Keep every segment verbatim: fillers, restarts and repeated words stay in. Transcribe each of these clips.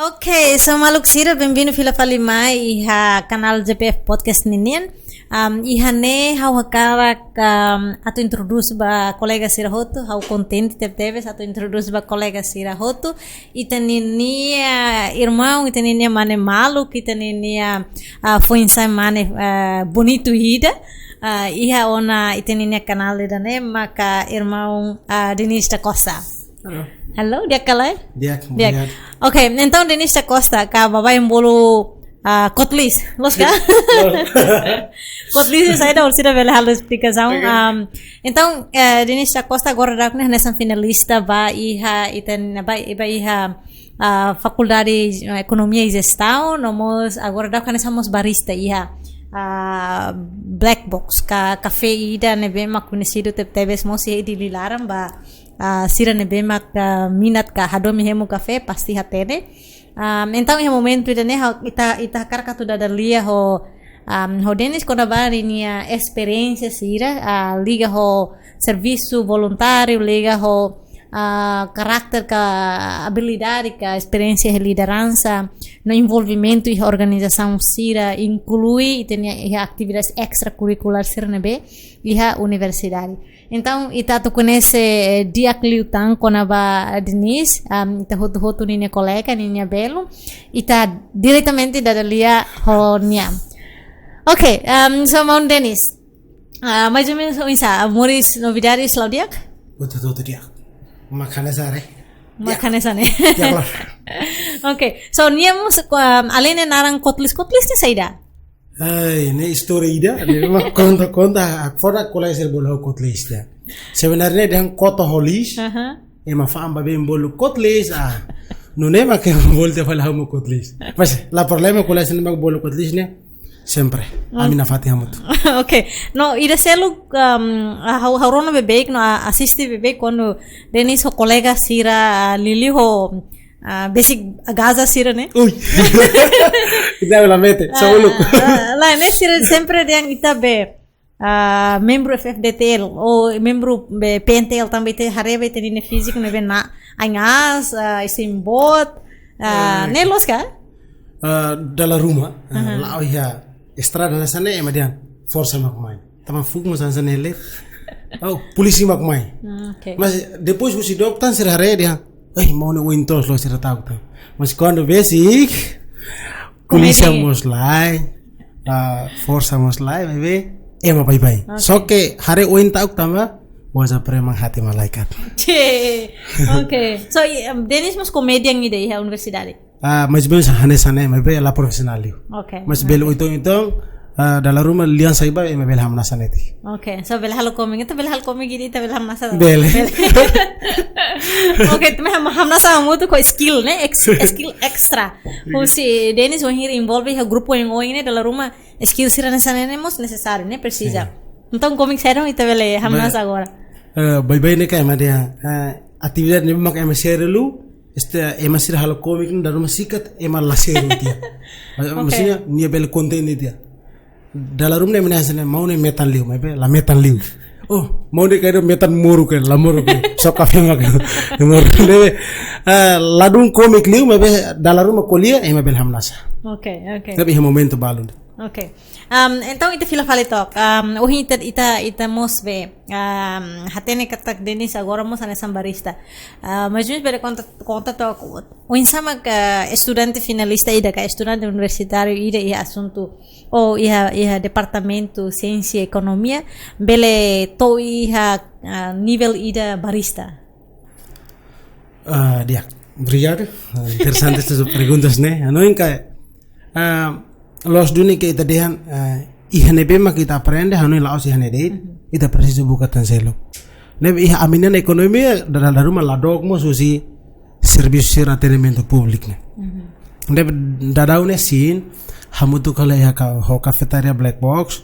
Ok, so maluk sira, bem-vindo fila fali mai iha kanál J P F Podcast ninian. Um, iha ne'e ha'u hakarak, um, atu introdús ba kolega sira hotu, ha'u kontente tebetebes atu introdús ba kolega sira hotu. Ita-nia irmaun, ita-nia mane maluk, ita-nia, ah, foin-sa'e mane, ah, bonitu ida. Ah, iha ona ita-nia kanál ida-ne'e maka irmaun, ah, Denis da Costa. Halo. Halo, di'ak ka lae? Di'ak, di'ak. Obrigadu. Ok, entaun Denis da Costa, ka baibain bolu, ah, Kotlis, loos ka? Loos. Kotlis saida, orsida bele halo esplikasaun. Ok. Um, entaun, eh, Denis da Costa agora daudaun ne'e hanesan finalista ba iha, ita-nia, ba, ba iha, ah, Fakuldade Ekonomia i Jestaun, no mós agora daudaun hanesan mós barista iha, ah, Black Box, ka kafé ida ne'ebé mak koñesidu tebetebes mós iha Dili laran ba, ah, sira ne'ebé mak, ah, minat ka hadomi hemu kafé pasti hatene. Um, entaun iha momentu ida-ne'e ha'u, ita, ita hakarak atu dada lia ho, um, ho Denis kona-ba ninia esperiénsia sira, ah, liga ho servisu voluntáriu, liga ho, ah, karakter ka abilidade ka esperiénsia iha lideransa, no envolvimentu iha organizasaun sira, inklui ita-nia iha atividade estrakurrikulár sira ne'ebé iha universidade. Entaun, ita atu koñese, eh, di'ak liután kona-ba Denis, um, ita hotu-hotu ninia kolega, ninia belun, ita diretamente dada lia ho nia. Ok, um, so maun Denis, ah, mais ou menos oinsá, moris, novidades la'o di'ak? Hotu-hotu di'ak. Mak hanesan ne'e. Mak hanesan ne'e. Di'ak loos. Ok, so nia mós, um, alin nia naran Kotlis, Kotlis ne'e saida? Ai, ne'e istória ida, ne'e mak konta-konta, fora kolega sira bolu ha'u Kotlis ya. Sebenarnya dehan kota ho lis, aha, ema fa'an baibain bolu Kotlis, ah. Nune'e mak ema bolu tiha fali ha'u mak Kotlis. Mas, la problema kolega sira mak bolu Kotlis ne'e, sempre. Ami nafatin hamutuk. Ok, no, ida seluk, um, ah, ha'u, ha'u rona beibeik, no, ah, asiste beibeik, kuandu Denis ho kolega sira, ah, liuliu ho, ah, besik agaza sira ne'e. Ui. Ita la mete, só uluk. Ah, ah, lae, ne'e sira sempre dehan ita be, ah, membru F F D T L, ou membru be P N T L tanba ita haree ba ita-nia fíziku ne'ebé ain aas, ah, isin boot, ah, ne'e loos ka? Ah, dala ruma, ah, aha, la'o iha estrada hanesan ne'e ema dehan forsa mak mai. Tanba fuuk mós hanesan ne'e ler. Oh, polísia mak mai. Ah, ok. Mas depois husi dook tan sira haree dehan, "Ei, maun ne'e oin toos loos," sira ta'uk tan. Mas kuandu besik, polísia mós lae, ah, forsa mós lae, maibé ema baibain. Ok. Só ke haree oin ta'uk tanba, wajah preman hati malaikat. Cee, ok. So, i, em, Denis mós komedian ida iha universidade? Ah, mais ou menos hanesan ne'e, maibé la profisionál liu. Ok, mas bele, ok, uitoan-uitoan, ah, dala ruma lian sai ba, ema bele hamnasa netik. Ok, so bele halo komik, ita bele halo komik ida, ita bele hamnasa. Bele. Bele. Ok, ita mai ham-, hamnasa hamutuk ho skill ne'e, ex-, skill extra. Husi Denis wainhira envolve iha grupu yang oin ne'e, dala ruma skill sira hanesan ne'e mós nesesáriu ne'e, presiza. Sin. Entaun, komik saida mak ita bele hamnasa agora? Eh, baibain ne'e ka ema dehan, eh, atividade ne'ebé mak ema sériu liu, este, ema sira halo komik ne'e dala ruma sikat, ema la sériu tiha. Mak-, ok, maksudnya, nia bele kontente tiha. Dala ruma ne'e ema hanesan ne'e, maun ne'e metan liu, maibé la metan liu. Oh, maun ne'e karik metan moruk, la moruk. Só kafé mak moruk. Ne'ebé, ah, ladún komik liu, maibé dala ruma ko'alia, ema bele hamnasa. Ok, ok. Tapi iha momentu balun. Ok. Um, entaun, ita fila fali took. Um, ohin ita, ita, ita mós be, um, hatene katak Denis agora mós hanesan barista. Ah, mais ou menos bele konta, konta took, oinsá mak estudante finalista ida ka estudante universitáriu ida iha asuntu, ou iha, iha departamentu siénsia ekonomia, bele to'o iha, ah, nivel ida barista? Ah, di'ak. Obrigadu. Ah, interesante estas perguntas ne'e. Hanoin katak, ah, loos duni ke ita dehan, ah, iha ne'ebé mak ita aprende, hanoin la'ós iha ne'e de'it, mhm, ita presiza buka tan seluk. Ne'ebé iha ami-nia ekonomia, dala ruma la dook mós husi servisu sira atendimentu públiku ne'e. Mhm. Ne'ebé daudaun ne'e sin, hamutuk hela iha ka-, ho kafetaria Black Box,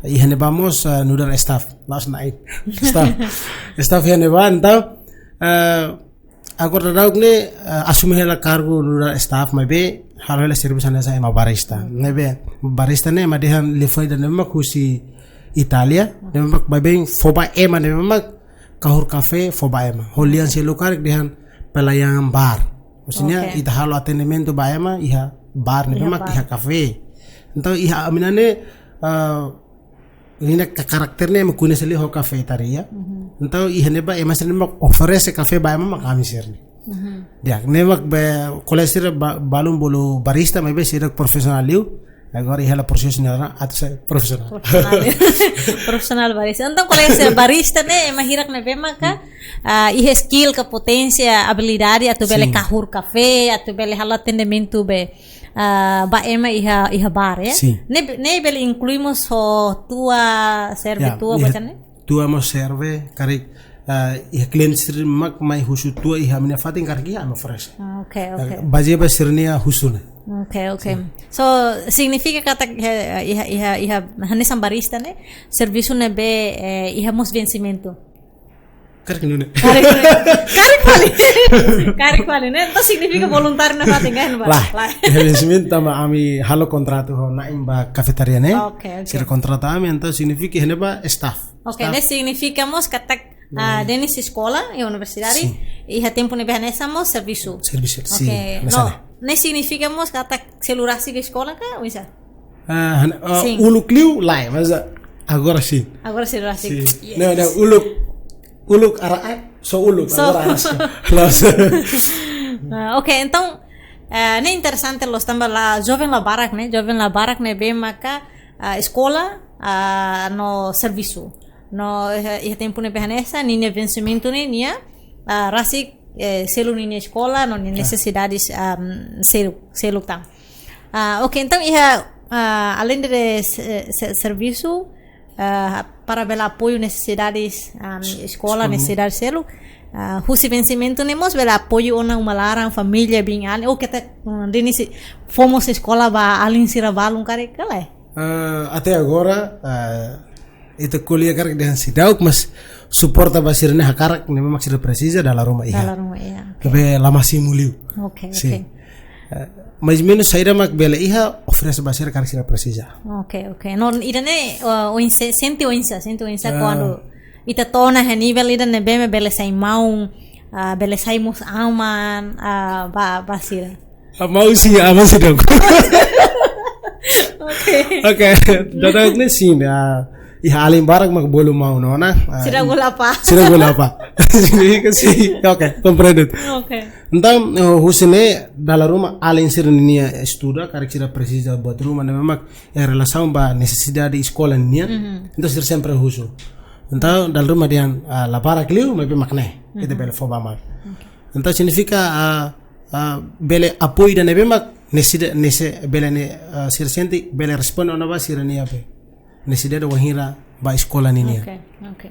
iha ne'ebá mós, ah, nu'udar staff, la'ós na'in. Staff. Staff iha ne'ebá, entaun, ah, agora daudaun ne'e, eh, asume hela kargu nu'udar staff, maibé halo hela servisu hanesan ema barista. Ne'ebé barista ne'e ema dehan liafuan ida ne'ebé mak husi Itália, ne'ebé mak baibain fó ba ema, ne'ebé mak kahur kafé fó ba ema. Ho lian seluk karik dehan pelayan bar. Maksudnya, oke, ita halo atendimentu ba ema iha bar ne'ebé mak iha kafé. Entaun iha ami-nia ne'e, ah, nia ka-, karakter ne'e mak koñese liu ho kafetaria. Mhm. Entaun iha ne'ebá ema sira ne'ebé mak oferese kafé ba ema mak ami sira-ne'e. Mhm. Di'ak, ne'e mak be kolega sira ba-, balun bolu barista, maibé sira profisionál liu. Agora iha hela prosesu ne'e atu sai profisionál. Profisionál. Profisionál barista. Entaun, kolega sira barista ne'e, ema hirak ne'ebé maka, ah, iha skill ka poténsia, abilidade atu bele kahur kafé, atu bele halo atendimentu be, ah, ba ema iha, iha bar, ya? Sin. Ne'e, ne'e bele inklui mós ho tua, serve tua, iha baca ne'e? Tua mós serve, karik, ah, iha kliente sira mak mai husu tua iha ami-nia fatin karik iha ami oferese. Ah, oke, oke. Ah, bazeia ba sira-nia husu ne'e. Oke, oke. Sin. So, signifika katak, eh, iha, iha, iha, hanesan barista ne'e, servisu ne'ebé, eh, iha mós vensimentu. Karik nune'e. Karik nune'e. Karik fali. Karik fali, ne'e? Entaun signifika voluntáriu nafatin, kan, ba? Lae. Lae. Iha vensimentu tanba ami halo kontratu ho na'in ba kafetaria ne'e. Oke, oke. Sira kontrata ami, entaun signifika iha ne'ebá staff. Oke, staff. Ne'e signifika mós katak, ah, Denis eskola iha universidade, sin, iha tempu ne'ebé hanesan mós servisu. Servisu, sin. Oke, hanesan no, ne'e. Ne'e signifika mós katak selu rasik eskola ka, oinsá? Ah, han-, ah, sin, uluk liu lae, mas, ah, agora sin. Agora selu rasik. Sin. Yes. Ne'e, ne'e, uluk, uluk ara, ah, só uluk, só, agora ara sin. Loos. Ah, oke, entaun, eh, ne'e interesante loos tanba la, joven la barak ne'e, joven la barak ne'ebé maka, ah, eskola, ah, no servisu. No, eh, iha tempu ne'ebé hanesan, ninia vensimentu ne'e, nia, ah, rasik, eh, selu ninia eskola, no nia, ah, nesesidades, ah, selu, seluk tan. Ah, oke, entaun iha, ah, além de se-, se-, servisu, ah, para bele apoiu nesesidades, ah, eskola, eskola, nesesidade seluk, ah, husi vensimentu ne'e mós bele apoiu ona uma laran, família, biin-alin, ou katak, hum, Denis fó mós eskola ba alin sira balun karik ka lae? Ah, até agora, ah, ita ko'alia karik dehan seidauk, mas suporta ba sira-nia hakarak ne'ebé mak sira presiza dala ruma iha. Dala ruma iha, oke. Ne'ebé la másimu liu. Oke, sin, oke. Eh, mais menus saida mak bele iha, oferese ba sira karik sira presiza. Oke, oke. No, ida-ne'e, eh, oinsá, sente oinsá, sente oinsá, ah, kuandu ita to'o ona iha nivel ida ne'ebé mak bele sai maun, ah, bele sai mós aman, ah, ba, ba sira. Ah, maun sin, aman seidauk. Oke. Oke, daudaun ne'e sin, ah, iha alin barak mak bolu maun ona, ah, sira gola apa? Sira gola apa? Signifika sin, oke, komprende. Oke. Entaun, eh, husi ne'e dala ruma alin sira-nia estuda, karik sira presiza buat ruma ne'ebé mak, eh, relasaun ba nesesidade eskola nian. Mhm. Entaun sira sempre husu. Entaun dala ruma dehan, ah, la barak liu, maibé mak ne'e, ita, mhm, bele fó ba maun. Oke. Entaun signifika, ah, ah, bele apoiu ida ne'ebé mak nesesidade, nese-, bele ne'e, ah, sira sente, bele responde ona ba sira-nia be nesesidade wainhira ba eskola ninian. Oke, oke.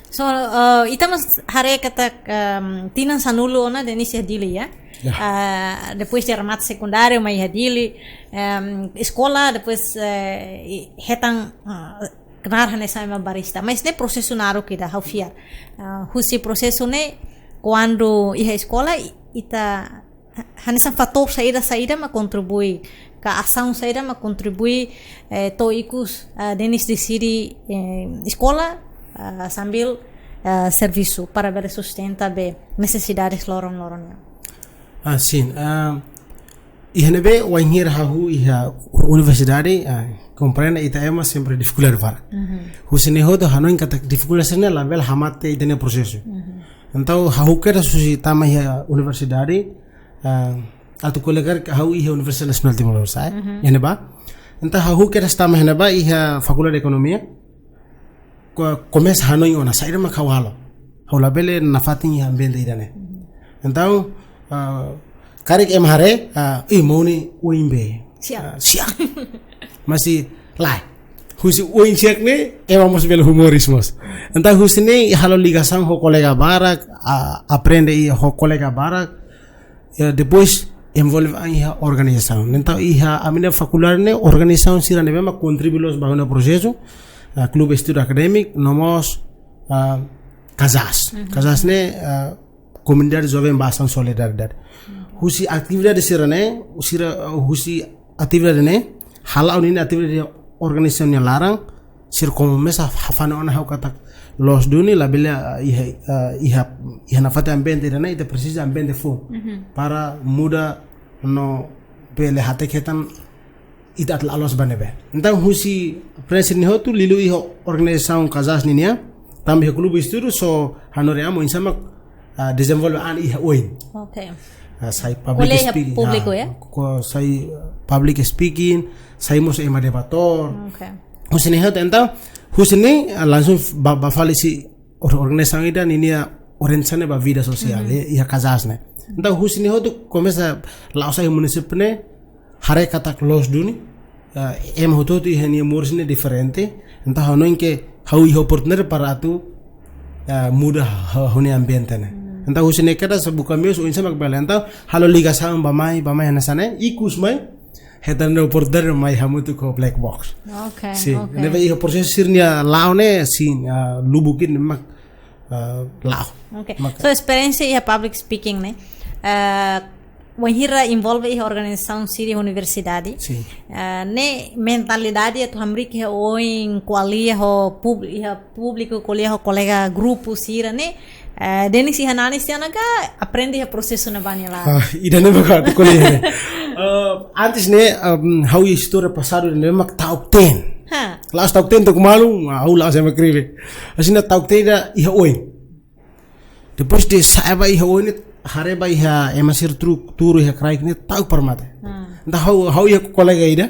So, ah, ita mós haree katak, ehm, tinan sanulu ona Denis iha Dili, ya? Ya. Ah, depois de remata sekundáriu, mai iha Dili, ehm, eskola, depois, eh, i-, hetan, ah, knaar hanesan ema barista. Mas ne'e prosesu naruk ida ha'u fiar. Ah, husi prosesu ne'e, kuandu iha eskola, i-, ita ha-, hanesan fatór saida, saida mak kontribui, ka asaun saida mak kontribui, eh, to'o ikus, ah, Denis deside, eh, eskola, ah, sambil, ah, servisu para bele sustenta be nesesidades loron-loron nian. Ah, sin. Ah, iha ne'ebé wainhira hahú iha universidade, ah, komprende ita ema sempre difikuldade barak. Mhm. Husi ne'e hotu hanoin katak difikuldade sira-ne'e labele hamate ita-nia prosesu. Mhm. Entaun hahú kedas husi tama iha universidade, ah, atu kolega hahú iha Universidade Nasionál Timor Leste, eh? Mhm. Iha ne'ebá. Entaun hahú kedas tama iha ne'ebá iha Fakuldade Ekonomia. Ko-, komesa hanoin ona saida mak ha'u halo. Ha'u labele nafatin iha ambiente ida-ne'e. Mhm. Entaun, ah, karik ema haree, ah, ih, maun ne'e oin be. Siap. Ah, siap. Mas lae. Husi oin siap ne'e, ema mós bele humoris mós. Entaun husi ne'e halo ligasaun ho kolega barak, ah, aprende i ho kolega barak. Ya, depois envolve an iha organizasaun. Entaun iha ami-nia fakuldade ne'e organizasaun sira ne'ebé mak kontribui loos ba ha'u-nia prosesu, ah, Klube Estudu Akadémiku, no mós, ah, Kazas. Mhm. Kazas ne'e, ah, Komunidade Joven ba Asaun Solidariedade. Mhm. Husi atividade sira-ne'e, sira, ah, husi atividade ne'e, hala'o ninia atividade organizasaun nia laran, sira komesa hafane ona ha'u katak loos duni, labele, ah, iha, ah, iha, iha nafatin ambiente ida-ne'e, ita presiza ambiente foun. Para muda no bele hateke tan ita atu la'o loos ba ne'ebé. Entaun husi prensa nia hotu, liuliu iha organizasaun Kazas ninian, tanba iha klube estudu só hanorin an oinsá mak, ah, dezenvolve an iha oin. Oke. Ah, sai public Ko'alia iha speaking, públiku, ah, ya? ko-, sai, ah, public speaking, sai mós ema debatór. Oke. Husi ne'e hotu, entaun husi ne'e, ah, langsung ba, ba fali husi or-, organizasaun ida ninia orientasaun ba vida sosiál, eh, iha Kazas ne'e. Entaun husi ne'e hotu komesa la'o sai munisípiu ne'e, haree katak loos duni, eh, ema hotu-hotu iha nia moris ne'e diferente. Entaun ha'u hanoin katak ha'u iha oportunidade para atu, eh, muda ha-, ha'u-nia ambiente ne'e. Entaun husi ne'e kedas buka meius oinsá mak bele. Entaun halo ligasaun ba mai, ba mai hanesan ne'e, ikus mai hetan oportunidade mai hamutuk ho Black Box. Oke, Sin, oke. ne'ebé iha prosesu sira-nia la'o ne'e, sin, ah, lubuk ne'e mak, ah, la'o. Oke. Maka- So, esperiénsia iha public speaking ne'e, eh, wainhira envolve iha organizasaun sira iha universidade. Sin. Eh, ne'e mentalidade atu hamriik iha oin, ko'alia ho pub-, iha públiku, ko'alia ho kolega grupu sira-ne'e. Eh, Denis iha nanis tiha ona ka aprende iha prosesu ne'ebá nia laran? Ah, ida-ne'e mak atu ko'alia. Eh, antes ne'e, em, ha'u istória pasadu ne'e mak top ten. Ha. La'ós top ten tok malu, ah, ha'u la'ós ema krive. Hanesan top ten ida iha oin. Depois de sa'e ba iha oin ne'e, haree ba iha ema sira tuur, tuur iha kraik ne'e ta'uk para mate. Entaun ha'u, ha'u iha kolega ida,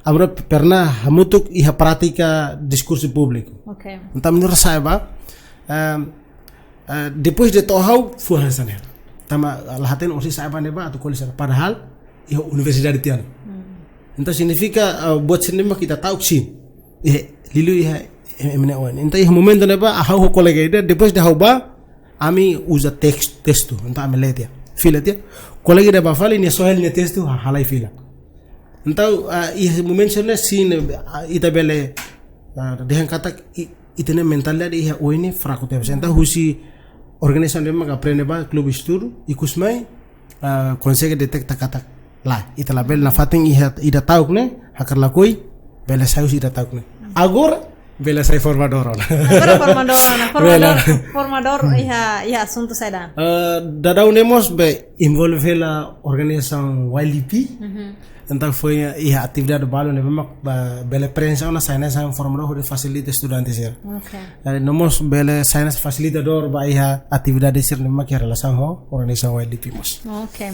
ami rua pernah hamutuk iha prátika diskursu públiku. Oke. Entaun ami rua sa'e ba, em, eh, depois de to'o ha'u, fuan hanesan ne'e. Tanba la hatene orsida sa'e ba ne'ebá atu ko'alia sira. Padahal iha universidade tiha ona. Entaun signifika, eh, buat sira-ne'e mak ita ta'uk sin. Eh, liuliu iha M N O. Entaun iha momentu ne'ebá, ha'u ho kolega ida, depois de ha'u ba, ami uza teks-, testu. Entaun ami lee tiha. Fila tiha. Kolega ida ba fali, nia soe hela nia testu, ha-, halai fila. Entaun, ah, iha momentu sira-ne'e sin, ah, ita bele, ah, dehan katak i-, ita-nia mentalidade iha oin ne'e fraku tebes. Entaun husi organizasaun ne'ebé mak aprende ba klube estudu, ikus mai, ah, konsege deteta katak lae, ita labele nafatin iha ida ta'uk ne'e, hakarak lakohi, bele sai husi ida ta'uk ne'e. Agora, bele sai formadór ona. Agora formadór ona, formadór, Bele. Formadór iha, iha asuntu saida? Eh, daudaun ne'e mós be envolve hela organizasaun Y L D P. Entaun foin iha atividade balun ne'ebé mak ba bele prensa ona sai hanesan formadór hodi fasilita estudante sira. Oke. Jadi no mós bele sai hanesan fasilitadór ba iha atividade sira ne'ebé mak iha relasaun ho organizasaun Y L D P mós. Oke.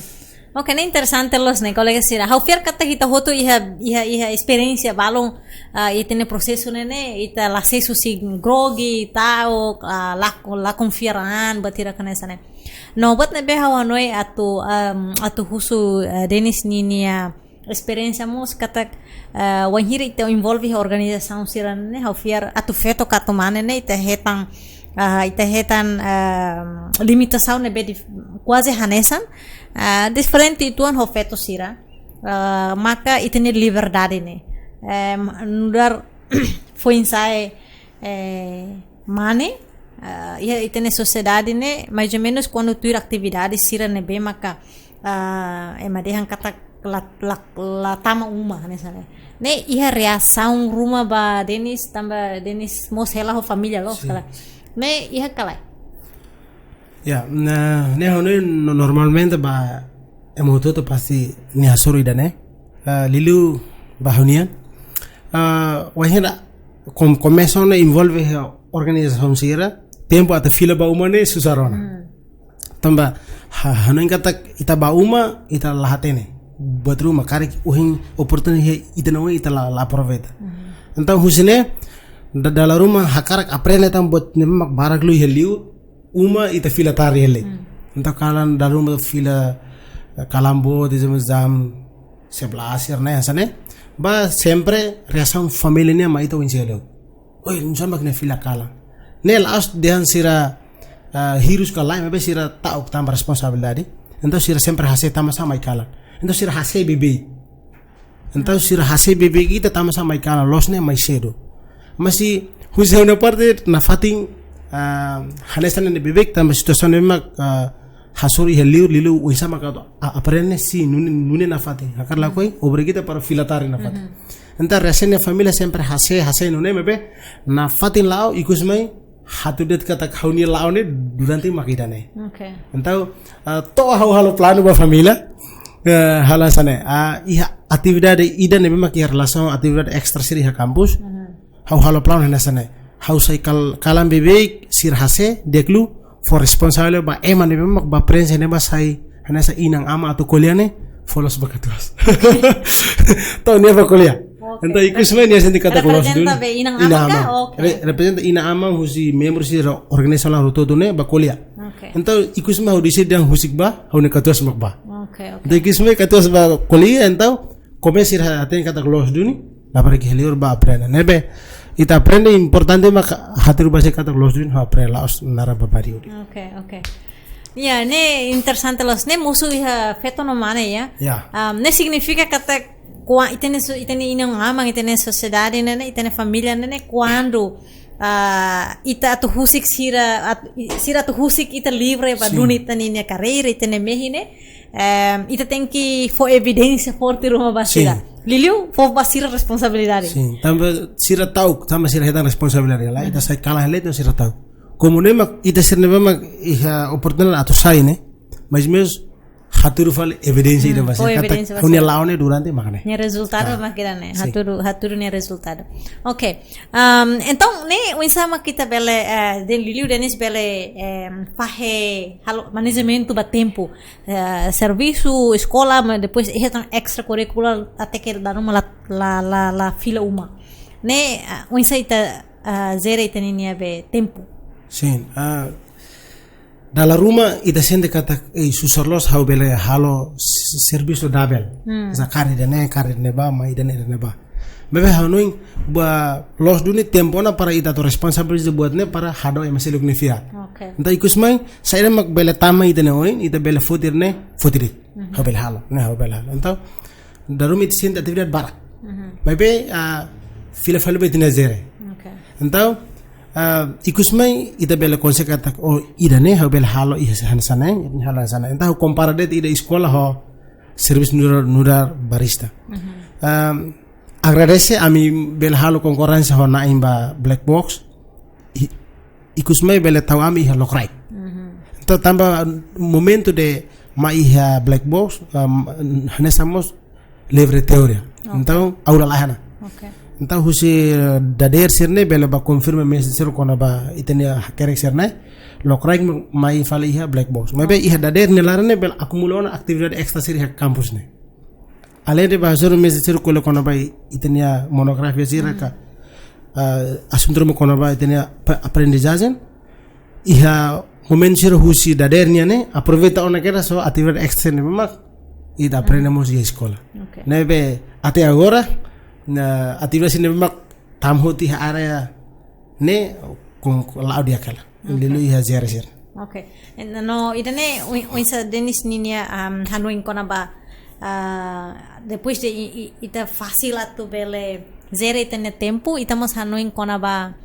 Oke, ne'e interesante loos ne'e, kolega sira. Ha'u fiar katak ita hotu iha, iha, iha esperiénsia balun, ah, ita-nia prosesu ne'e ne'e, ita la sesu si grogi, ta'uk, ah, la, la konfia an, buat sira hanesan ne'e. No, buat ne'ebé ha'u hanoin atu, em, atu husu, eh, Denis ninia esperiénsia mós katak, eh, wainhira ita envolve iha organizasaun sira-ne'e, ha'u fiar atu feto ka atu mane ne'e, ita hetan, ah, ita hetan, em, limitasaun ne'ebé dif-, kuaze hanesan, ah, diferente uitoan ho feto sira. Ah, maka ita-nia liberdade ne'e. Em, nu'udar foin-sa'e, eh, mane, ah, iha ita-nia sosiedade ne'e, mais ou menus kuandu tuir atividade sira ne'ebé maka, ah, ema dehan katak la, la, la tama uma, hanesan ne'e. Ne'e iha reasaun ruma ba Denis, tanba Denis mós hela ho família loos ka lae. Ne'e iha ka lae? Ya, na, ne'e ha'u hanoin no-, normalmente ba ema hotu-hotu pasti nia hasoru ida-ne'e. Ah, liuliu ba ha'u-nian. Ah, wainhira kom-, komesa ona envolve iha organizasaun sira, tempu atu fila ba uma ne'e susar ona. Tanba, ha-, hanoin katak ita ba uma, ita la hatene buat ruma, karik ohin oportunidade ita-nia oin ita la, la aproveita. Entaun husi ne'e, da-, dala ruma hakarak aprende tan buat ne'ebé mak barak liu iha liur, uma ita fila tarde hela. Entaun kalan dala ruma fila, eh, kalan boot, jam, jam sebelas sira-ne'e, hanesan ne'e. Ba sempre reasaun família nian mak ita oinsá loos. Oi, nu'usá mak ne'e fila kalan. Ne'e la'ós dehan sira, ah, hirus ka lae, maibé sira ta'uk tanba responsabilidade. Entaun sira sempre hase'e tanbasá mai kalan. Entaun sira hase'e beibeik. Entaun sira hase'e beibeik ita tanbasá mai kalan, loos ne'e mai sedu. Mas husi ha'u-nia parte nafatin, ah, hanesan ne'e beibeik tanba situasaun ne'e mak, ah, hasoru iha liur, liuliu oinsá mak atu a-, aprende sin, nune'e, nune'e nafatin. Hakarak lakohi, obriga ita para fila tarde nafatin. Entaun reasaun família sempre hase'e, hase'e nune'e maibé nafatin la'o, ikus mai hatudu de'it katak ha'u-nia la'o ne'e durante mak ida-ne'e. Oke. Entaun, ah, to'o ha'u halo planu ba família, eh, halo hanesan ne'e. Ah, iha atividade ida ne'ebé mak iha relasaun atividade estra sira iha kampus. Mhm. Ha'u halo planu hanesan ne'e. Ha'u sai kal-, kalan beibeik sira hase'e, di'ak liu fó responsavel ba ema ne'ebé mak bá prenxe ne'ebá sai hanesan inan-aman atu ko'alia ne'e, fó loos ba katuas. To'o nia bá ko'alia. Oke. Entaun ikus mai nia sente katak loos duni. Reprezenta be inan-aman ka? Inan-aman. Oke. Re-, reprezenta inan-aman husi membru sira organizasaun hotu-hotu ne'e bá ko'alia. Oke. Entaun ikus mai ha'u deside dehan husik bá, ha'u-nia katuas mak bá. Oke, oke. Entaun ikus mai katuas bá ko'alia, entaun komesa sira hatene katak loos duni, labarik iha liur bá aprende. Ne'ebé, ita aprende importante mak hatudu ba sira katak loos duni, ha'u aprende la'ós naran ba bariu. Oke, oke. Ya, ne'e interesante loos. Ne'e mosu iha feto no mane ya. Ya. Um, ne'e signifika katak kua-, ita-nia so-, ita-nia inan-aman, ita-nia sosiedade ne'e, ita-nia família ne'e, kuandu, ah, ita atu husik sira, at-, i-, sira atu husik ita livre ba Sin. duni ita-nia karreira, ita-nia mehi ne'e, em, ita tenke fó evidénsia forte ruma ba Sin. sira. Liuliu, fó ba sira responsabilidade. Sin, tanba sira ta'uk, tanba sira hetan responsabilidade. Lae, ita Mhm. sai kalan hela ita sira ta'uk. Komu ne'e mak, ita sira ne'ebé mak iha oportunidade atu sai ne'e, mais menus hatudu fali evidénsia Hmm, ida ba fó sira katak evidénsia ba ha'u-nia sira. la'o ne'e durante mak ne'e. Nia rezultadu Ah. mak ida-ne'e. Sin. Hatudu, hatudu nia rezultadu. Oke. Um, entaun, ne'e, oinsá mak ita bele, eh, dehan liuliu Denis bele, em, fahe halo manajementu ba tempu. Eh, servisu, eskola, mas depois iha tan extrakurricular até ke dala ruma la, la, la, la fila uma. Ne'e, ah, oinsá ita, ah, jere ita-nia be tempu. Sin, ah, dala ruma ita sente katak, eh, susar loos ha'u bele halo s-, servisu double. Hmm. Sa karik ida-ne'e, karik ida-ne'ebá, mai ida-ne'e, ida-ne'ebá. Maibé ha'u hanoin ba loos duni tempu ona para ita atu responsabiliza buat ne'e para hadau ema seluk nia fiar. Oke. Entaun ikus mai, saida mak bele tama ita-nia oin, ita bele foti ne'e, foti de'it. Mhm. Ha'u bele halo, ne'e ha'u bele halo. Entaun, dala ruma ita sente atividade barak. Mhm. Maibé, ah, fila fali ba ita-nia jere. Oke. Entaun, ah, ikus mai ita bele konsege katak, oh, ida-ne'e ha'u bele halo iha hanesan ne'e, halo hanesan ne'e. Entaun, kompara de'it ida eskola ho servisu nu'udar, nu'udar barista. Mhm. Ah, agradese ami bele halo konkorrénsia ho na'in ba Black Box. I-, ikus mai bele tau ami iha lokraik. Mhm. Entaun tanba momentu ida mai iha Black Box, um, hanesan mós livre teoria. Oke. Entaun aula laiha ona. Oke. Entaun husi, eh, dadeer sira-ne'e bele bá konfirma mestre sira kona-ba ita-nia hakerek sira-ne'e. Lokraik mai fali iha Black Box. Maibé iha dadeer nia laran ne'e bele akumula ona atividade estra sira iha kampus ne'e. Além de bá hasoru mestre sira ko'alia kona-ba ita-nia monografia sira ka, ah, asuntu ruma kona-ba ita-nia pe-, aprendizajen, iha momentu sira husi dadeer nian ne'e, aproveita ona kedas ho atividade estra ne'ebé mak ita aprende mós iha eskola. Oke. Ne'ebé até agora, na atividade sira ne'ebé mak tama hotu iha área ne'e, kon, kon la'o di'ak hela. Oke. Liuliu iha jere sira. Oke. No, ida-ne'e, oin-, oinsá Denis ninia, um, hanoin kona-ba, ah, depois de i-, i-, ita fasil atu bele jere ita-nia tempu, ita mós hanoin kona-ba,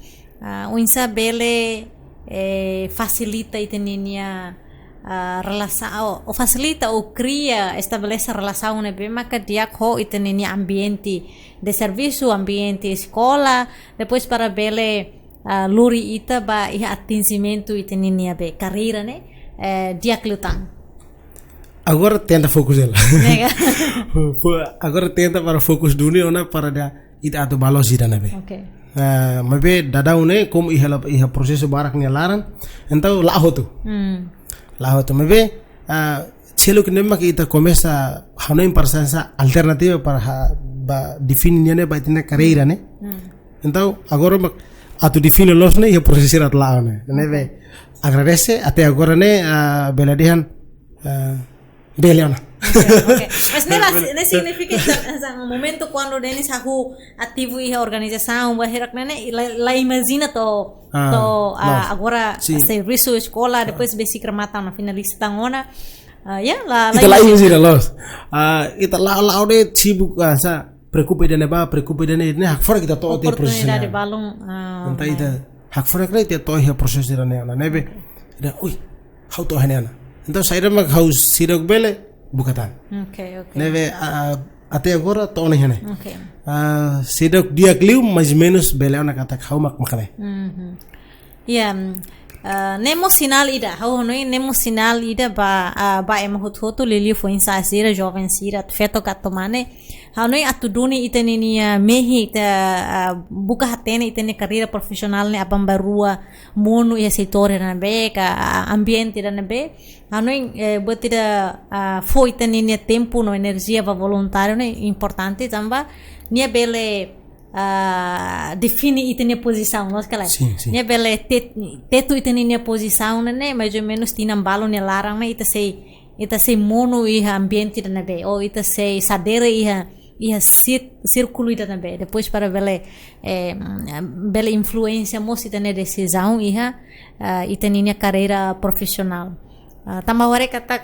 ah, oinsá bele, eh, fasilita ita ninia, ah, relasa-, ou, ou fasilita ou kria, estabelese relasaun ne'ebé maka di'ak ho ita ninia ambiente de servisu, ambiente eskola, depois para bele, ah, lori ita ba iha atinjimentu ita ninia be karreira ne'e, eh, di'ak liután. Agora tenta fokus hela. Nega. Fo-, agora tenta para fokus duni ona para ita atu bá loos ida-ne'ebé. Oke. Ah, maibé daudaun ne'e, komu iha la, iha prosesu barak nia laran, entaun la'o hotu. Hmm. La'o hotu. Maibé, ah, seluk ne'e mak ita komesa hanoin para hanesan alternativa para ha-, bá define nian ne'e ba ita-nia karreira ne'e. Hmm. Entaun, agora mak atu define loos ne'e, iha prosesu sira atu la'o ne'e. Ne'ebé, agradese, até agora ne'e, ah, bele dehan, ah, bele ona. Oke, oke. Mas ne'e la, ne'e signifika ita, hanesan momentu kuandu Denis hahú ativu iha organizasaun, ba hirak ne'e, la, la imajina to'o, Ah, to'o, ah, loos. Agora Sin. servisu eskola, depois besik remata ona finaliza tan ona. Ah, ya, la, la Ita la imajina. imajina loos. Ah, ita la, la'o de'it sibuk, ah, sa, preokupa ida-ne'ebá, preokupa ida-ne'e, ne'e hakfodak ita to'o iha prosesu Oportunidade ne'e. balun, ah, Entaun mai. ita hakfodak ita to'o iha prosesu ida-ne'e ona. Ne'ebé, ida, ui, ha'u to'o iha ne'e ona. Entaun saida mak ha'u seidauk bele, buka tan. Oke, oke. Ne'ebé, ah, até agora to'o ona iha ne'e. Oke. Ah, seidauk di'ak liu, mais menus bele ona katak ha'u mak mak ne'e. Mhm. Ya, mm, ah, ne'e mós sinál ida, ha'u hanoin ne'e mós sinál ida ba, ah, ba ema hotu-hotu, liuliu foin-sa'e sira, joven sira, feto ka atu mane. Ha'u hanoin atu duni ita-nia mehi, ita, ah, buka hatene ita-nia karreira profisionál ne'e aban-bainrua monu iha setór ida ne'ebé, ka, ah, ambiente ida ne'ebé. Ha'u hanoin, eh, buat ida, ah, fó ita-nia tempu no enerjia ba voluntáriu ne'e importante tanba nia bele, ah, define ita-nia pozisaun, loos ka lae? Sin, sin. Nia bele te-, tetu ita-nia pozisaun ne'e, mais ou menus tinan balu nia laran ne'e ita sei, ita sei monu iha ambiente ida ne'ebé, ou ita sei sadere iha, iha sit-, sírkulu ida ne'ebé. Depois para bele, eh, bele influénsia mós ita-nia desizaun iha, ah, ita-nia karreira profisionál. Ah, tanba haree katak,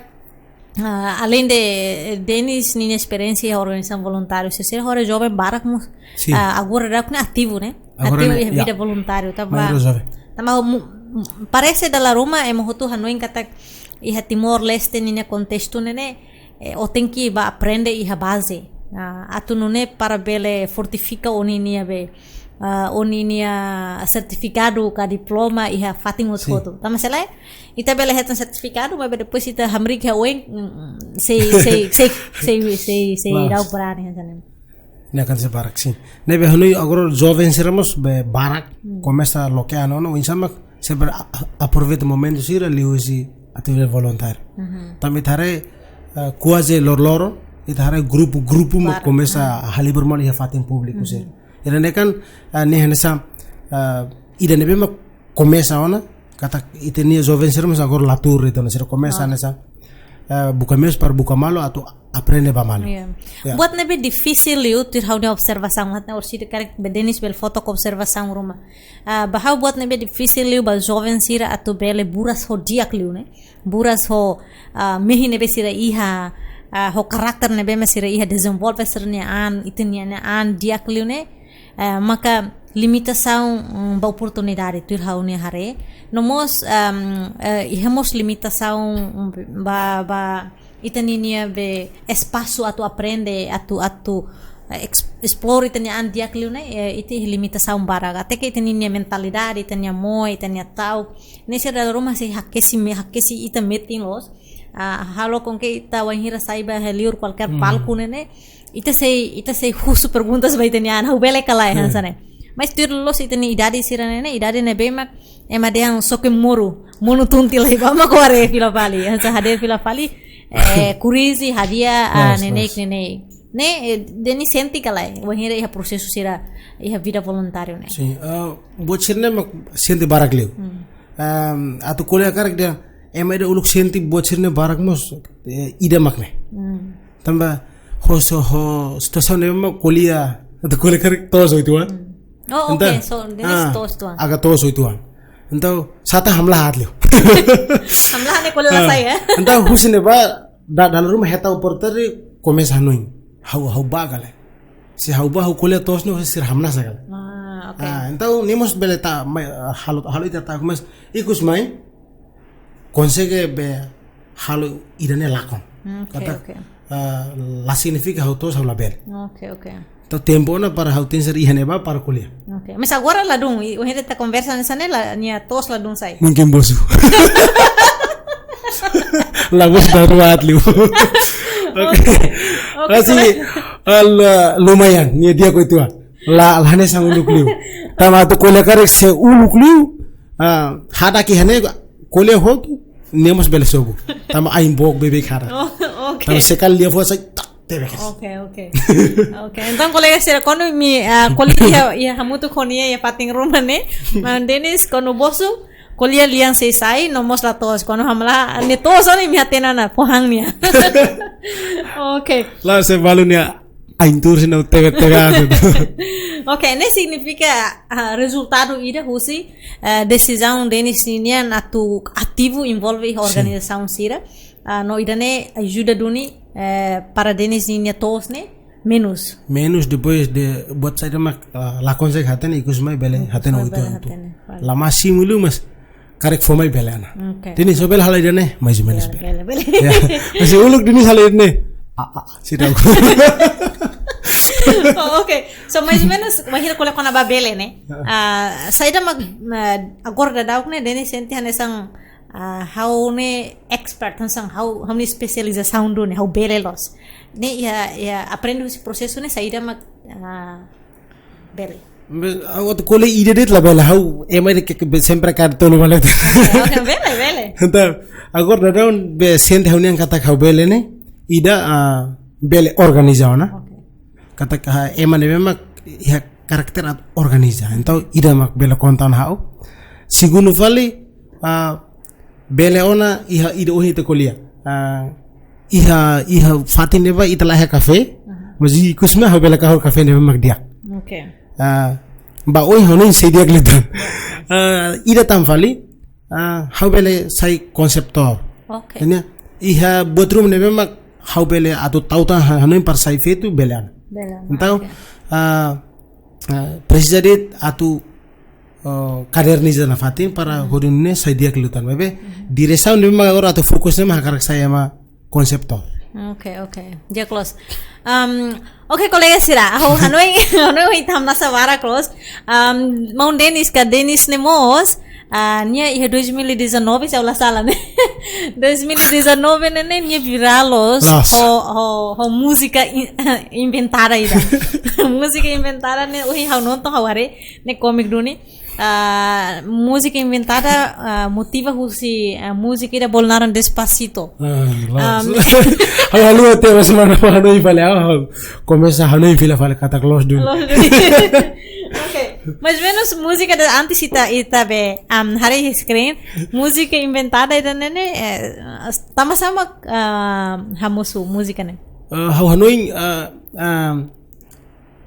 ah, além de, eh, Denis ninia esperiénsia iha organizasaun voluntáriu, sira-ne'e agora joven barak mós, Sin. ah, agora daudaun ne'e ativu, ne'e? Agora Ativu ne'e, iha ya. vida voluntáriu, tanba, Maioria joven. tanba mu-, parese dala ruma ema hotu hanoin katak iha Timor-Leste ninia kontestu ne'e, eh, ó tenke bá aprende iha baze. Ah, atu nune'e para bele fortifika ó-ninia be, ah, ó-ninia sertifikadu ka diploma iha fatin Sin. hotu-hotu. Tanba se lae, ita bele hetan sertifikadu, maibé depois ita hamriik iha oin, mm, sei, sei, sei, sei, sei, sei Mas. dau brani, hanesan ne'e. Ne'e akan sei barak, sin. Ne'ebé hanoin agora joven sira mós be barak, Hmm. komesa loke an ona, oinsá mak sempre a-, a-, aproveita momentu sira liuhusi atividade voluntária. Mhm. Tanba ita haree, eh, kuaze loroloron, ita haree grupu-grupu mós Barak. komesa Hmm. halibur malu iha fatin públiku Mhm. sira. Ida-ne'e kan, eh, ne'e hanesan, eh, ida ne'ebé mak komesa ona, katak ita-nia joven sira mós agora la tuur ita-nia sira komesa Ah. hanesan, eh, buka meius para buka malu atu aprende ba malu. Iya. Ya. Buat ne'ebé difisil liu tuir ha'u-nia observasaun, mak ne'e orsida karik be Denis bele fó took observasaun ruma. Ah, ba ha'u buat ne'ebé difisil liu ba joven sira atu bele buras ho di'ak liu ne'e. Buras ho, ah, mehi ne'ebé sira iha, ah, ho karakter ne'ebé mak sira iha dezenvolve sira-nia an, ita-nia an di'ak liu ne'e. Eh, maka limitasaun, mm, ba oportunidade tuir ha'u-nia haree. No mós, ehm, eh, iha mós limitasaun, mm, ba, ba ita-ninia be espasu atu aprende, atu, atu, eh, eks-, esplora ita-nia an di'ak liu ne'e, eh, ita iha limitasaun barak. Até ke ita-ninia mentalidade, ita-nia moe, ita-nia ta'uk ne'e sira dala ruma sei hakesi me-, hakesi ita metin loos. Ah, halo com que ita wainhira sai ba iha liur kualkér Hmm. palku ne'e ne'e, ita sei, ita sei husu perguntas ba ita-nia an, ha'u bele ka lae, Hmm. hanesan ne'e. Mais tuir loos ita-nia idade sira ne'e ne'e, idade ne'ebé mak ema dehan soke moru, monu tun tiha lai ba mak haree fila fali, hanesan haree fila fali, eh, kurizi, hadi'a, ah, Loos, neineik, loos. neineik. Ne'e, eh, Denis sente ka lae, wainhira iha prosesu sira, iha vida voluntáriu ne'e. Sin, ah, buat sira-ne'e mak sente barak liu. Hmm. Ehm, atu ko'alia karik dehan, ema ida uluk sente buat sira-ne'e barak mós, eh, ida mak ne'e. Hmm. Tanba ho so-, ho situasaun ne'ebé mak ko'alia, atu ko'alia karik to'os oituan. Hmm. Oh, Entaun, oke, so, Denis ah, to'os oituan. agak to'os oituan. Entaun, sá tan hamlaha aat liu. Hamlaha ne'e ko'alia Ah, la sai, eh? entaun, husi ne'ebá, da-, dala ruma hetan oportunidade komesa hanoin. Ha'u, ha'u bá ka lae. Se ha'u bá, ha'u ko'alia to'os no, sira hamnasa ka lae. Ah, oke. Ah, entaun, ne'e mós bele ta, mai, ah, halo, halo ita ta'uk, mais ikus mai, konsege be halo ida-ne'e lakon. Oke, Katak, oke. ah, la signifika ha'u to'os ha'u labele. Oke, oke. Entaun tempu ona para ha'u tenke ser iha ne'ebá para ko'alia. Oke. Mais agora ladún, i, wainhira ita konversa hanesan ne'e la, nia to'os ladún sai. Mungkin bosu. La bosu dala ruma aat liu. Oke. Oke. Oke, Asli, kalau al, lumayan, nia di'ak oituan. La, la hanesan uluk liu. Tanba atu ko'alia karik se uluk liu, ah, hadak iha ne'e ko'alia hotu, nia mós bele sobu. Tanba ain book beibeik hadak. Oh, oke. Tanba sekali lia fó sai, tak, tebes. Oke, oke. Oke, entaun kolega sira, kuandu imi, ah, ko'alia iha, iha hamutuk ho nia iha fatin ruma ne'e, maun Denis, kuandu bosu, ko'alia lian sei sai, no mós la to'os, kuandu hamlaha, ne'e to'os ona imi hatene ona, fó han nia. Oke. La se balu nia, ain tuur sira-ne'e tebes tebes. Oke, ne'e signifika, ah, rezultadu ida husi, ah, desizaun Denis nian atu ativu envolve iha Sin. organizasaun sira. Ah, no ida-ne'e ajuda duni, eh, para Denis ninia to'os ne'e menus. Menus depois de buat saida mak, ah, la konsege hatene, ikus mai bele Ikus hatene mai oituan bele tu. hatene, vale. La másimu liu, mas karik fó mai bele ona. Oke. Denis, ó bele halo ida-ne'e, mais ou menus Bele, bele. bele, bele. Ya. Mas uluk Denis halo ida-ne'e. Ah, ah, sira. Oh, oke. So, mais ou menus, bainhira ko'alia kona-ba bele ne'e. Ah, saida mak, ah, agora daudaun ne'e, Denis sente hanesan, ah, ha'u ne'e expert, hanesan ha'u, ha'u-nia espesializasaun duni ne'e, ha'u bele loos. Ne'e iha, iha aprende husi prosesu ne'e, saida mak, ah, bele. Mas, ah, atu ko'alia ida de'it labele, ha'u ema ida ke, ke be-, sempre kaer tolu ba leten. Oke, oke, bele, bele. Entaun, agora daudaun be sente ha'u-nian katak ha'u bele ne'e, ida, ah, bele organiza ona. Oke. Katak, ah, ema ne'ebé mak iha karakter atu organiza. Entaun, ida mak bele konta ona ha'u. Segundu fali, ah, bele ona iha ida ohin ita ko'alia. Ah, iha, iha fatin ne'ebá ita la iha kafé, mas ikus mai ha'u bele kahur kafé ne'ebé mak di'ak. Oke. Ah, ba oin ha'u-nian sei di'ak liután. Ah, ida tan fali, ah, ha'u bele sai konseptór. Oke. Ne'e, iha buat ruma ne'ebé mak ha'u bele atu tau tan ha-, hanoin para sai feto bele ona. Bele ona, entaun, oke. Ah, ah, presiza de'it atu, oh, kaderniza nafatin para hodi nune'e sai di'ak liután. Maibé, diresaun ne'ebé mak agora atu fokus ne'e mak hakarak sai ema konseptór. Oke, oke. Di'ak loos. Um, oke, kolega sira, ha'u hanoin, hanoin ita hamnasa barak loos. Um, maun Denis ka Denis ne'e mós, ah, nia iha dois mil e dezanove, se ha'u la sala ne'e. Dois mil e dezanove ne'e, ne'e nia virál loos. Loos. Ho, ho, ho múzika in-, inventada ida. Múzika inventada ne'e, ohin ha'u nonton ha'u haree, ne'e kómiku duni. Ah, múzika inventada, ah, motiva husi, ah, múzika ida bolu naran Despacito. Ah, loos. Um, ha'u haluha tiha, mas mana hanoin fali, ah, komesa hanoin fila fali katak loos duni. Loos duni. Oke. Mais ou menus múzika ida antes ita, ita be, um, haree iha screen. Múzika inventada ida ne'e ne'e, eh, tanba sá mak, ah, hamosu múzika ne'e? Ah, ha'u hanoin, ah, ah,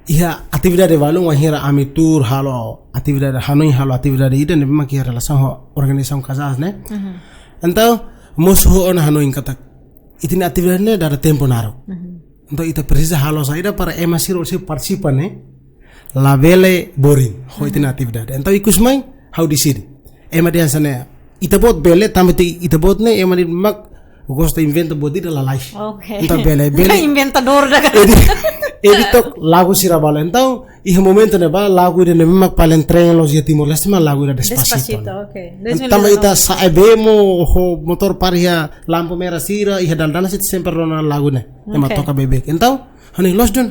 iha atividade balun wainhira ami tuur halo atividade, hanoin halo atividade ida ne'ebé mak iha relasaun ho organizasaun Kazas ne'e. Mhm. Entaun, mosu ho ona hanoin katak ita-nia atividade ne'e dada tempu naruk. Mhm. Entaun, ita presiza halo saida para ema sira hosi partisipa ne'e labele boring ho ita-nia atividade. Entaun, ikus mai ha'u deside. Ema dehan hanesan ne'e, ita-boot bele, tanba ita-boot ne'e ema ne'ebé mak gosta inventa buat ida lalais. Oke. Entaun bele, bele. Inventadór ida ka. Edi, edi to'o lagu sira balu. Entaun, iha momentu ne'ebá, lagu ida ne'ebé mak paling tren loos iha Timor-Leste mak lagu ida Despacito. Despacito, oke. Tanba ita sa'e bemo ho motór para iha lampu merah sira, iha dalan-dalan sira sempre rona lagu ne'e. Ema toka beibeik. Entaun, hanoin loos duni.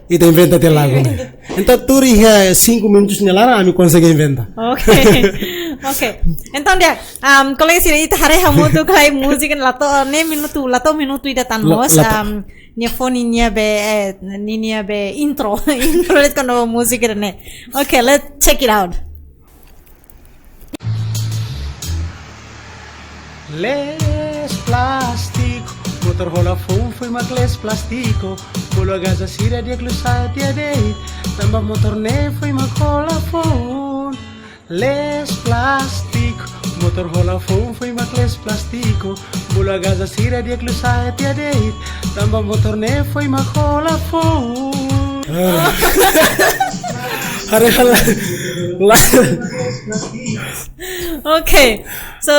Ita inventa tiha lagu ne'e. Entaun tuur iha cinco minutos nia laran ami konsege inventa. Oke. Oke. Entaun di'ak, um, kolega sira ita haree hamutuk ka múzika ne'e la to'o ne'e minutu, la to'o minutu ida tan. La-, mós, la to'o. Um, nia fó ninia be, eh, ninia be intro. Intro de'it kona-ba múzika ne'e. Oke, let's check it out. Lees plástiku, motór hola foun foin mak lees plástiku. Bolu agaza sira di'ak liu sa'e tiha de'it, tanba motór ne'e foin mak hola foun. Lees plástiku, motór hola foun foin mak lees plástiku. Bolu agaza sira di'ak liu sa'e tiha de'it, tanba motór ne'e foin mak hola foun. Ah. Haree hela. La. Oke. So,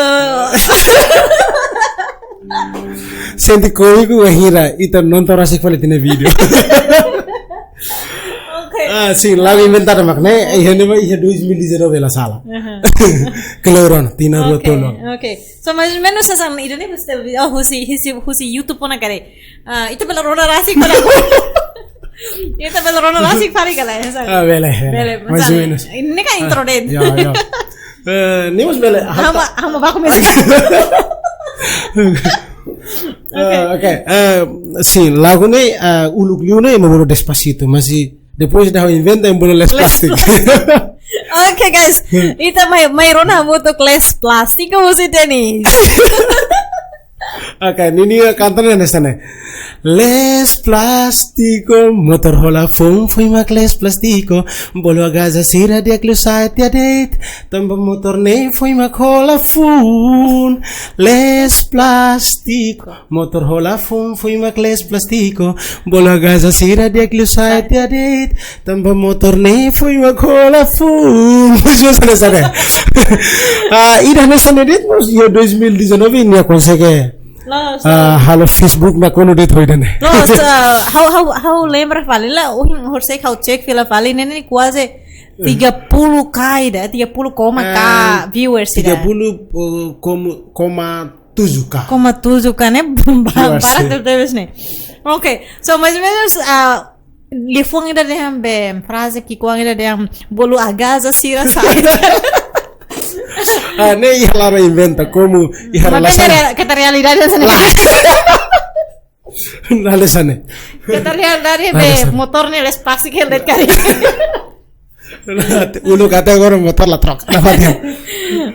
sente kómiku wainhira ita nonton rasik fali ita-nia vídeo. Oke. Ah, sin, lagu inventada mak ne'e, iha ne'ebá iha dois mil e dezanove la sala. Aha. Kelorona, tinan rua tolu. Oke, oke. So, mais ou menus hanesan ida ne'e husi, oh, husi, husi, husi YouTube ona karik. Ah, ita bele rona rasik fali. Ita bele rona rasik fali ka lae, hanesan. Ah, bele, bele. Bele, mais ou menus. Ne'e kan intro de'it. Ya, ya. Eh, ne'e mós bele. Ha'u mak, ha'u mak baku mesak. Oke. Eh, oke. Eh, sin, lagu ne'e, eh, uluk liu ne'e ema bolu Despacito, mas depois ita inventa ema bolu lees plástiku. Lees plástiku. Oke, guys, ita mai, mai rona hamutuk Lees Plástiku husi Denis. Oke, ninia kanta ne'e hanesan ne'e. Lees plástiku, motór hola foun foin mak lees plástiku. Bolu agaza sira di'ak liu sa'e tiha de'it, tanba motór ne'e foin mak hola foun. Lees plástiku, motór hola foun foin mak lees plástiku. Bolu agaza sira di'ak liu sa'e tiha de'it, tanba motór ne'e foin mak hola foun. Hanesan ne'e, hanesan ne'e. Ah, ida hanesan ne'e de'it mós iha dois mil e dezanove nia konsege Loos, ah, halo Facebook nakonu de'it ho ida-ne'e. Loos, ah, ha'u, ha'u, ha'u lembra fali la, ohin horisehik ha'u cek fila fali, ne'e ne'e kuaze tiga puluh K ida, tiga puluh koma K, ah, viewers ida. Tiga puluh, eh, koma, koma tujuh K. Koma tujuh K ne'e, ba-, viewers, barak tebes ne'e. Oke, so mais ou menus, ah, liafuan ida dehan be, fraze ki'ikoan ida dehan bolu agaza sira sa. Ah, ne'e iha laran inventa, komu iha relasaun. Maibé ne'e rea-, keta realidade hanesan ne'e. Lae. Lae hanesan ne'e. Keta realidade be, lae hanesan ne'e. Motór ne'e les pasi ke let kari. Uluk até agora motór la troka. Nafatin.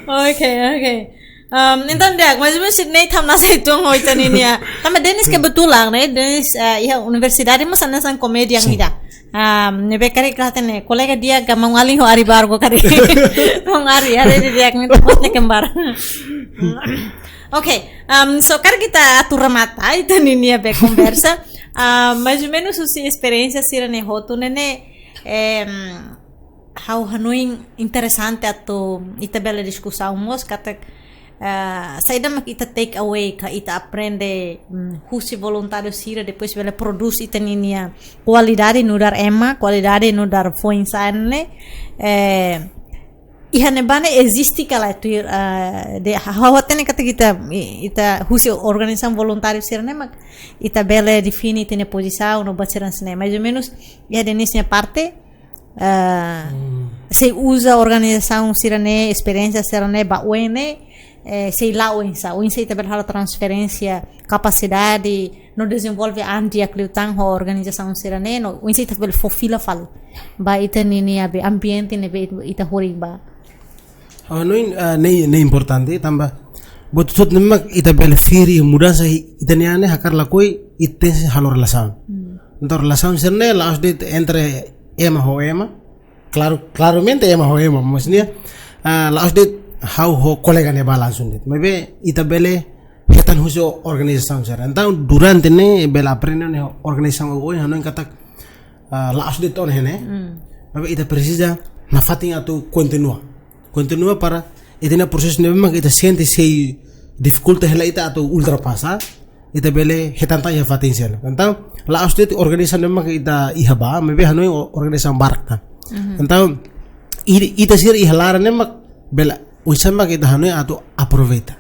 Oke, oke. Um, entaun, di'ak, mais ou menus Sidney tam nasa itu ngoi tani nia. Tanba Denis kebetulan, ne'e, Denis, eh, iha universidade mós hanesan komedian ida. Um, ne'ebé karik la hatene, kolega di'ak ka maun-alin ho Ari Bargo karik. Maun Ari, Ari di'ak, ne'e, pos ne'e kembar. Oke, um, so karik ita atu remata, ita ninia be konversa. Ah, mais ou menus husi esperiénsia sira-ne'e hotu ne'e, ne'e, em, ha'u hanoin interesante atu ita bele diskusaun mós katak, eh, saida mak ita take away ka ita aprende, mm, husi voluntáriu sira depois bele prodús ita ninia kualidade nu'udar ema, kualidade nu'udar foin-sa'e ne'e, eh, iha ne'ebá ne'e eziste ka lae tuir, eh, de ha'u hatene katak ita, i-, ita husi organizasaun voluntáriu sira-ne'e mak ita bele define ita-nia pozisaun no buat sira hanesan ne'e. Mais ou menus, iha Denis nia parte, eh, sei uza organizasaun sira-ne'e, esperiénsia sira-ne'e ba oin ne'e, eh, sei la'o oinsá, oinsá ita bele halo transferénsia kapasidade, no dezenvolve an di'ak liután ho organizasaun sira-ne'e, no oinsá ita bele fó fila fali ba ita ninia be ambiente ne'ebé ita horik ba. Ha'u hanoin, ah, ne'e, ne'e importante, tanba buat hotu-hotu ne'e mak ita bele firi mudansa iha ita-nia an ne'e hakarak lakohi ita tenke halo relasaun. Hmm. Entaun relasaun sira-ne'e la'ós de'it entre ema ho ema. Klaru, klaramente ema ho ema, maksudnya, ah, la'ós de'it ha'u ho kolega ne'ebá langsung de'it. Maibé ita bele hetan husi organizasaun sira. Entaun durante ne'e bele aprende ne'e organizasaun oioin hanoin katak, ah, la'ós de'it ona ne'e. Hmm. Maibé ita presiza nafatin atu kontinua. Kontinua para ita-nia prosesu ne'ebé mak ita sente sei difikulta hela ita atu ultrapasa, ita bele hetan tan iha fatin seluk. Entaun, la'ós de'it organizasaun ne'ebé mak ita iha ba, maibé hanoin o-, organizasaun barak tan. Mhm. Entaun, i-, ita sira iha laran ne'e mak bele, oinsá mak ita hanoin atu aproveita.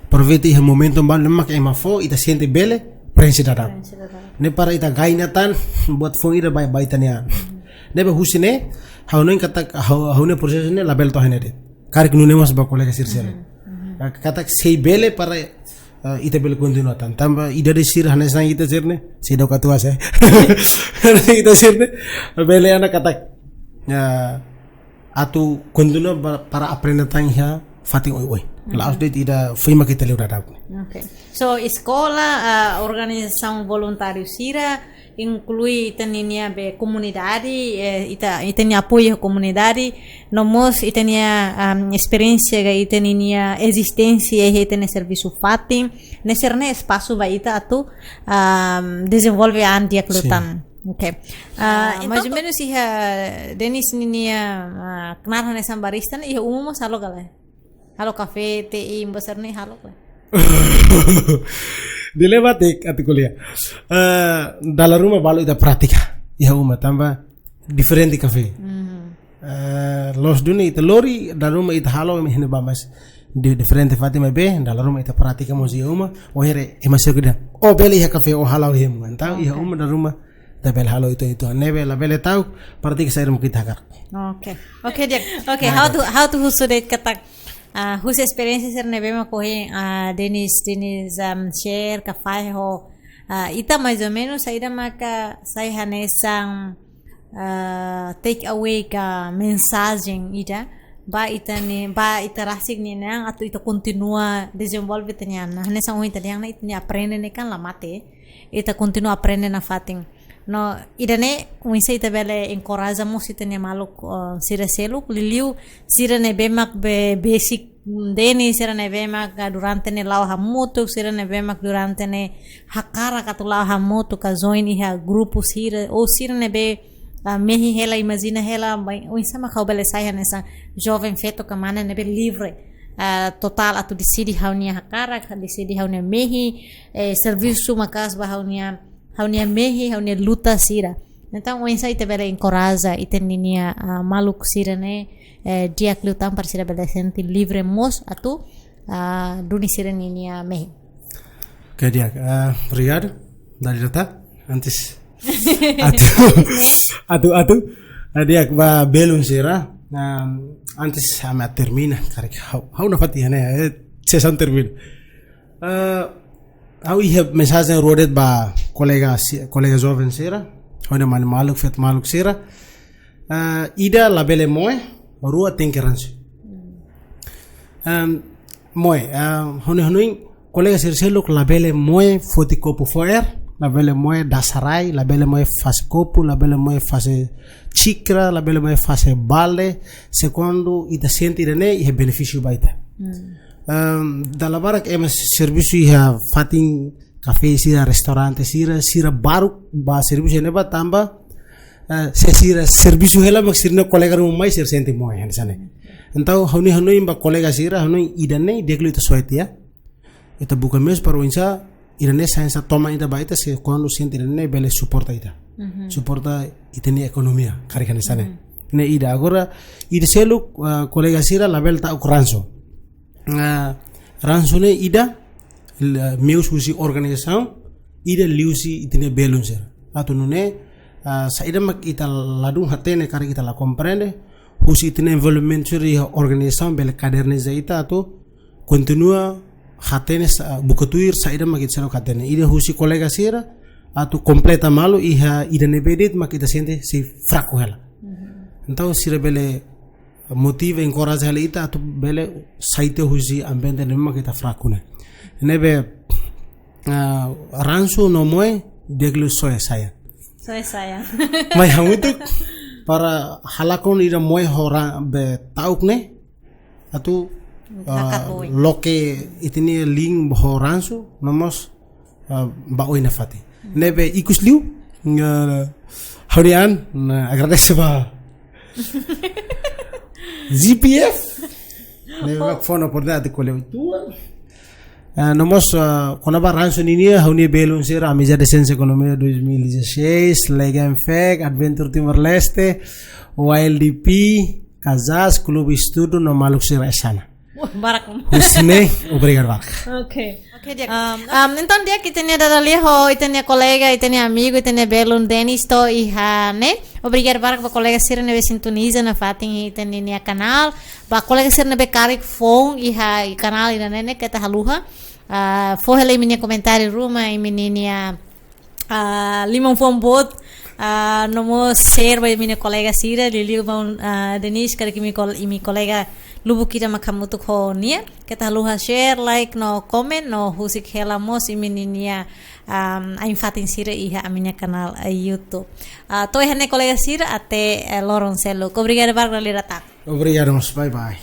Aproveita iha momentu balu ne'e mak ema fó, ita sente bele, prenxe daudaun. Prenxe daudaun. Ne'e para ita gaña tan, buat foun ida ba, ba ita-nia an. Mhm. Ne'ebé husi ne'e, ha'u hanoin katak, ha'u, ha'u-nia prosesu ne'e labele to'o iha ne'e de'it. Karik nune'e mós ba kolega sira seluk. Mhm, mhm. Ah, katak sei bele para, ah, ita bele kontinua tan. Tanba idade sira hanesan ita sira-ne'e, seidauk atu aas. Ita sira-ne'e, bele ona katak, ah, atu kontinua ba, para aprende tan iha fatin oioin. Mhm. La'ós de'it ida foin mak ita liu daudaun. Oke. So, eskola, ah, organizasaun voluntáriu sira, inklui ita ninia be komunidade, eh, ita, ita-nia apoiu komunidade, no mós ita-nia, am, esperiénsia ka ita ninia ezisténsia iha ita-nia servisu fatin, ne'e sira-ne'e espasu ba ita atu, am, dezenvolve an di'ak liután. Sin. Oke. Ah, ah, mais ou menus iha Denis ninia, ah, knaar hanesan barista ne'e iha uma mós halo ka lae? Halo kafé, teh, i buat sira-ne'e halo ka lae? Dilema tek atu ko'alia. Eh, dala ruma balu ita pratika iha uma tanba diferente kafé. Mhm. Eh, loos duni ita lori, dala ruma ita halo, iha ne'ebá mós di-, diferente fatin maibé, dala ruma ita pratika mós iha uma, o here, ema sira dehan, o bele iha kafé, o halo iha uma. Entaun, iha uma dala ruma, ita bele halo uitoan-uitoan. Ne'ebé labele ta'uk, pratika saida mak ita hakarak. Oke. Oke, di'ak. Oke, ha'u atu, ha'u atu husu de'it katak, ah, husi esperiénsia sira ne'ebé mak ohin, ah, Denis, Denis, um, share ka fahe ho, ah, ita mais ou menus saida maka sai hanesan, ah, take away ka mensajen ida ba ita-nia, ba ita rasik nian atu ita kontinua dezenvolve ita-nia an. Hanesan ohin ita dehan ne'e ita-nia aprende ne'e kan la mate. Ita kontinua aprende nafatin. No, ida-ne'e, oinsá ita bele enkoraja mós ita-nia maluk, eh, sira seluk, liuliu, sira ne'ebé mak be, besik, mm, Denis, sira ne'ebé mak, ah, durante ne'e la'o hamutuk, sira ne'ebé mak durante ne'e hakarak atu la'o hamutuk, ka join iha grupu sira, ou sira ne'ebé, ah, mehi hela, imajina hela, bai, oinsá mak ha'u bele sai hanesan joven feto ka mane ne'ebé livre. ah, totál atu deside ha'u-nia hakarak, deside ha'u-nia mehi, eh, servisu maka'as ba ha'u-nia, ha'u-nia mehi, ha'u-nia luta sira. Entaun, oinsá ita bele enkoraja ita ninia, ah, maluk sira ne'e, eh, di'ak liután para sira bele sente livre mós atu, ah, duni sira ninia mehi. Oke, di'ak. Ah, obrigadu. Dali data. Antes atu, atu, atu. Ah, di'ak ba belun sira. Ah, antes ami termina, karik ha'u, ha'u nafatin iha ne'e, eh, sesaun termina. Ah, ha'u iha mensajen rua de'it ba kolega si-, kolega joven sira, hodi mani maluk, feto maluk sira. Ah, ida labele moe, rua tenke ransu. Em, moe, ah, hanoin, hanoin, kolega sira seluk labele moe foti kopu fo'er, labele moe dasa rai, labele moe fase kopu, labele moe fase xikra, labele moe fase balde, se kuandu ita sente ida-ne'e, iha benefísiu ba ita. Em, dala barak ema servisu iha fatin kafé sira, restaurante sira, sira baruk ba servisu iha ne'ebá tanba, eh, se sira servisu hela mak sira-nia kolega ruma mai sira sente moe hanesan ne'e. Entaun, hanoin, hanoin ba kolega sira, hanoin ida-ne'e di'ak liu ita soe tiha. Ita buka meius para oinsá ida-ne'e sai hanesan toman ida ba ita se kuandu sente ida-ne'e bele suporta ita. Suporta ita-nia ekonomia, karik hanesan ne'e. Ne'e ida. Agora, ida seluk, ah, kolega sira labele ta'uk ransu. Ah, ransu ne'e ida, la-, meius husi organizasaun, ida liuhusi ita-nia belun sira. Atu nune'e, ah, saida mak ita ladún hatene karik ita la komprende, husi ita-nia envolvimentu sira iha organizasaun bele kaderneza ita atu kontinua hatene sa-, buka tuir saida mak ita seluk hatene. Ida husi kolega sira, atu kompleta malu iha ida ne'ebé de'it mak ita sente sei fraku hela. Entaun sira bele motiva, enkoraja hela ita atu bele sai tiha husi ambiente ne'ebé mak ita fraku ne'e. Ne'ebé, ah, ransu no moe di'ak liu soe saida. Soe saida. Mai hamutuk para halakon ida moe ho ra-, be ta'uk ne'e. Atu, ah, hakat oin. Loke ita-nia liin ho ransu, no mós, ah, ba oin nafatin. Ne'ebé ikus liu, nga, ha'u-nia an, na, agradese ba G P F. Ne'ebé mak fó ona oportunidade ko'alia uitoan. Ah, no mós, ah, kona-ba ransu ninia, ha'u-nia belun sira, Amizade Siénsia Ekonomia dois mil e dezasseis, Lega Infec, Adventure Timor-Leste, Y L D P, Kazas, Klube Estudu, no maluk sira hanesan ne'e. Wah, barak. Husi ne'e, obrigadu barak. Oke. Oke, di'ak. Um, um, entaun di'ak ita-nia dada lia ho ita-nia kolega, ita-nia amigu, ita-nia belun Denis to'o iha ne'e. Obrigadu barak ba kolega sira ne'ebé sintoniza nafatin ita-nia kanál. Ba kolega sira ne'ebé karik foun iha kanál ida-ne'e ne'e keta haluha. Ah, fó hela imi-nia komentáriu ruma, imi-nia, ah, liman-fuan boot, ah, no mós share ba imi-nia kolega sira, liuliu ba, ah, Denise, karik imi kol-, imi kolega lubuk ida mak hamutuk ho nia. Keta haluha share, like, no comment, no husik hela mós imi-nia, ah, ain-fatin sira iha ami-nia kanál, eh, YouTube. Ah, to'o iha ne'e kolega sira, até, eh, loron seluk. Obrigadu barak dala ida tan. Obrigadu mós, bye bye.